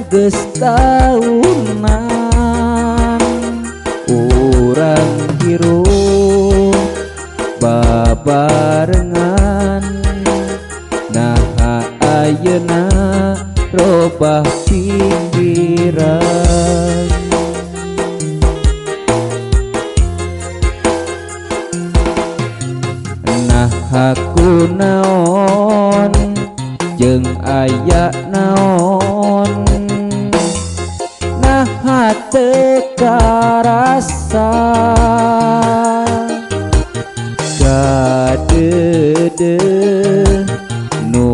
Geus taunan urang hirup babarengan, naha ayeuna robah pikiran? Naha ku naon jeung aya naon, naha teu karasa kadeudeuh nu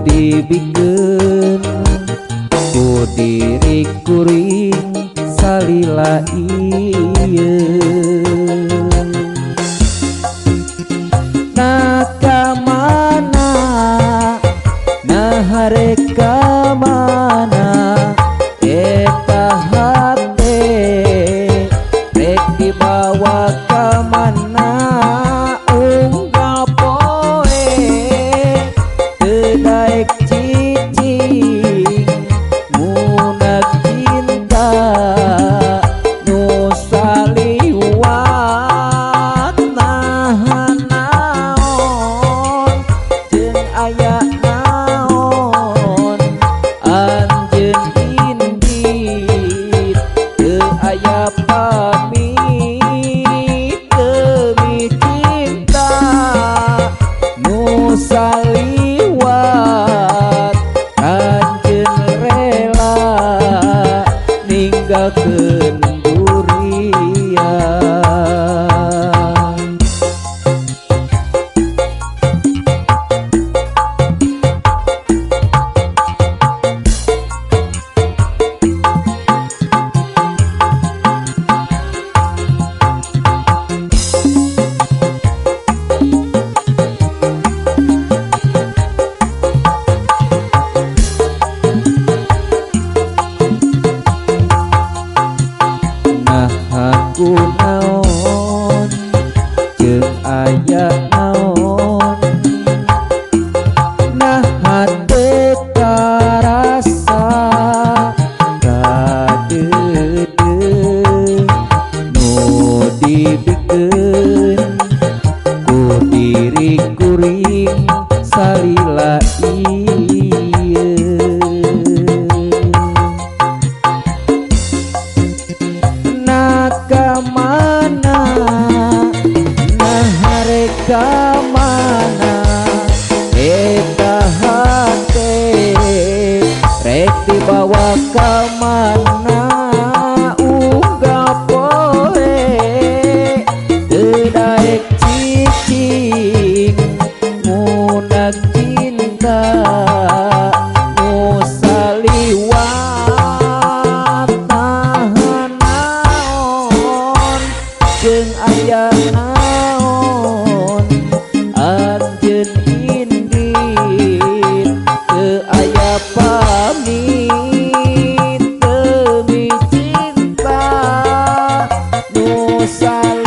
dibikeun ku diri kuring salila ieu. Nah ka mana, nah rek ka mana eta hate, rek dibawa ka mana unggal poe teu daek cicing ngunak cinta nu saliwat. Naha naon jeung aya naon anjeun indit teu aya pamit demi cinta nu saliwat, anjeun rela ninggalkeun durian. Naha ku naon jeung aya naon, naha teu karasa kadeudeuh nu dibikeun ku diri kuring salila ieu. Nah ka mana, nah rek ka mana eta hate, rek dibawa ka mana unggal poe teu daek cicing ngunak cinta nu saliwat. Naha naon jeung aya naon anjeun indit teu aya pamit demi cinta nu saliwat.